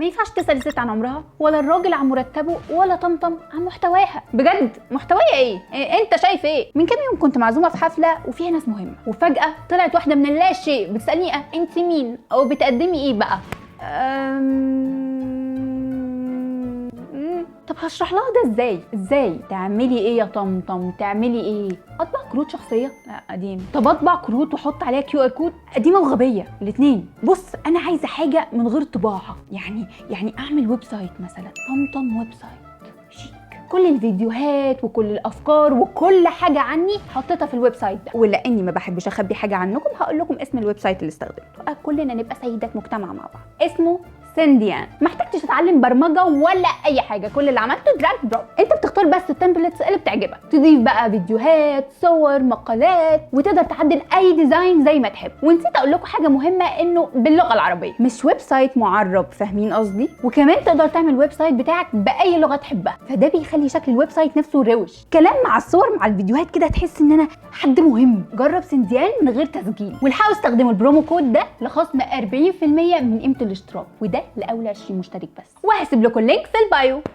ما ينفعش تسال الست عن عمرها، ولا الراجل عن مرتبه، ولا طمطم عن محتواها. بجد محتوايا ايه؟ إيه انت شايف ايه؟ من كام يوم كنت معزومه في حفلة وفيها ناس مهمه، وفجاة طلعت واحدة من اللاشيء بتسالني انت مين او بتقدمي ايه بقى. طب هشرح لها ده ازاي؟ ازاي تعملي ايه يا طمطم؟ تعملي ايه؟ اطبع كروت شخصيه؟ لا قديم. طب اطبع كروت واحط عليها QR code؟ قديمة وغبيه الاثنين. بص انا عايزه حاجة من غير طباعه، يعني اعمل website مثلا، طمطم website شيك، كل الفيديوهات وكل الافكار وكل حاجة عني حطيتها في ال website ده. ولاني ما بحبش اخبي حاجة عنكم هقول لكم اسم ال website اللي استخدمته، كلنا نبقى سيدات مجتمع مع بعض. اسمه سنديان. ما احتجتش اتعلم برمجة ولا اي حاجه، كل اللي عملته drag drop. انت بتختار بس ال templates اللي بتعجبك، تضيف بقى فيديوهات، صور، مقالات، وتقدر تعدل اي design زي ما تحب. ونسيت اقول لكم حاجة مهمه، انه باللغة العربيه، مش website معرب، فاهمين قصدي؟ وكمان تقدر تعمل website بتاعك باي لغة تحبها، فده بيخلي شكل ال website نفسه روش. كلام مع الصور مع الفيديوهات كده تحس ان انا حد مهم. جرب سنديان من غير تسجيل، والحقوا استخدموا ال promo code ده لخصم 40% من قيمة الاشتراك، وده لاول 20 مشترك بس. وهسيب لكم ال link في ال bio.